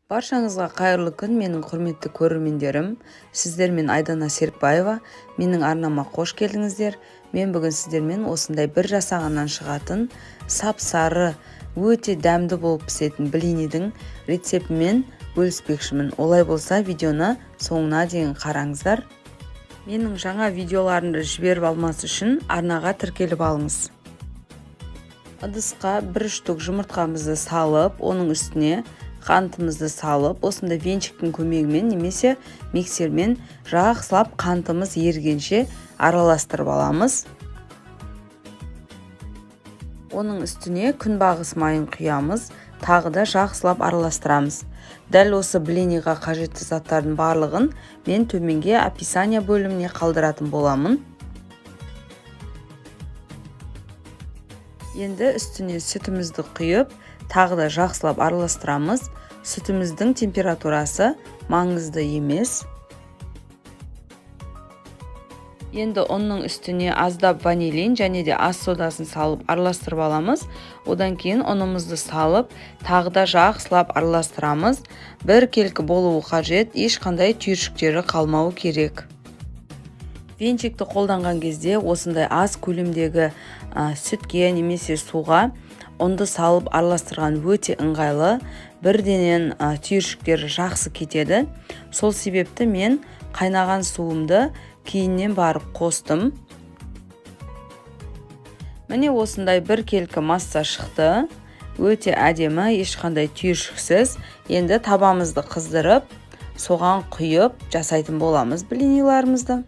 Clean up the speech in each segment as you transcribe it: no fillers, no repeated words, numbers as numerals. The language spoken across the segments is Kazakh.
Баршаңызға қайырлы күн, менің құрметті көрермендерім. Сіздермен Айдана Серікбаева. Менің арнама қош келдіңіздер. Мен бүгін сіздермен осындай бір жасағаннан шығатын сап-сары, өте дәмді болып пісетін блинидің рецептімен бөліспекшімін. Олай болса, видеоны соңына дейін қараңыздар. Менің жаңа видеоларымды жіберіп алмас үшін арнаға тіркеліп алыңыз. Ыдысқа бір штук жұмыртқамызды салып, оның үстіне қантымызды салып, осындай венчиктің көмегімен немесе миксермен жақсылап қантымыз ерігенше араластырып аламыз. Оның үстіне күнбағыс майын құямыз, тағы да жақсылап араластырамыз. Дәл осы блиниға қажетті заттардың барлығын мен төменге описание бөліміне қалдыратын боламын. Енді үстіне сүтімізді құйып, тағы да жақсылап араластырамыз. Сүтіміздің температурасы маңызды емес. Енді ұнның үстіне аздап ванилин және де ас содасын салып араластырып аламыз. Одан кейін ұнымызды салып, тағы да жақсылап араластырамыз. Бір келкі болуы қажет, ешқандай түйіршіктері қалмауы керек. Венчикті қолданған кезде осындай аз көлемдегі сүтке немесе суға ұнды салып араластырған өте ыңғайлы. Бірденен түйіршіктері жақсы кетеді. Сол себепті мен қайнаған суымды кейіннен барып қостым. Міне осындай бір келкі масса шықты. Өте әдемі, ешқандай түйіршіксіз. Енді табамызды қыздырып, соған құйып жасайтын боламыз блиниларымызды.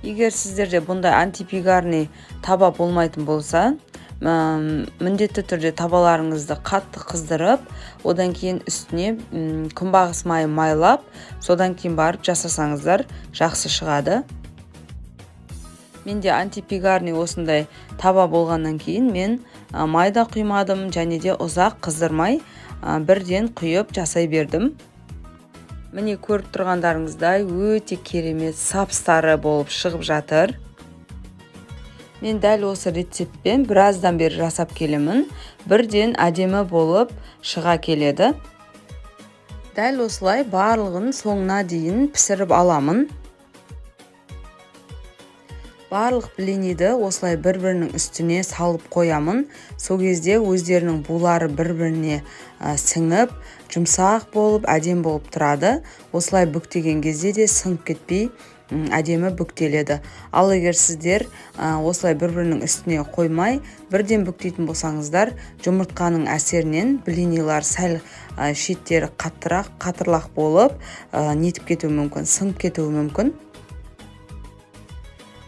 Егер сіздерде бұндай антипригарный таба болмайтын болса, міндетті түрде табаларыңызды қатты қыздырып, одан кейін үстіне күнбағыс майын майлап, содан кейін барып жасасаңыздар жақсы шығады. Менде антипригарный осындай таба болғаннан кейін мен май да құймадым және де ұзақ қыздырмай, бірден құйып жасай бердім. Міне көріп тұрғандарыңыздай өте керемет сап-сары болып шығып жатыр. Мен дәл осы рецептпен біраздан бері жасап келемін. Бірден әдемі болып шыға келеді. Дәл осылай барлығын соңына дейін пісіріп аламын. Барлық блиниді осылай бір-бірінің үстіне салып қоямын. Сол кезде өздерінің булары бір-біріне сіңіп, жұмсақ болып, әдемі болып тұрады. Осылай бүктеген кезде де сынып кетпей, әдемі бүктеледі. Ал егер сіздер осылай бір-бірінің үстіне қоймай, бірден бүктейтін болсаңыздар, жұмыртқаның әсерінен блинилар сәл шеттері қаттырақ, қатырлақ болып, нетіп кетуі мүмкін, сынып кетуі мүмкін.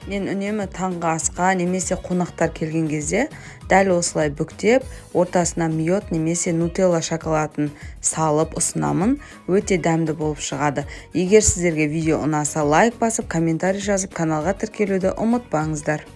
Мен үнемі таңғы асқа немесе қонақтар келген кезде дәл осылай бүктеп, ортасына мед немесе нутелла шоколадын салып ұсынамын. Өте дәмді болып шығады. Егер сіздерге видео ұнаса, лайк басып, комментарий жазып, каналға тіркелуді ұмытпаңыздар.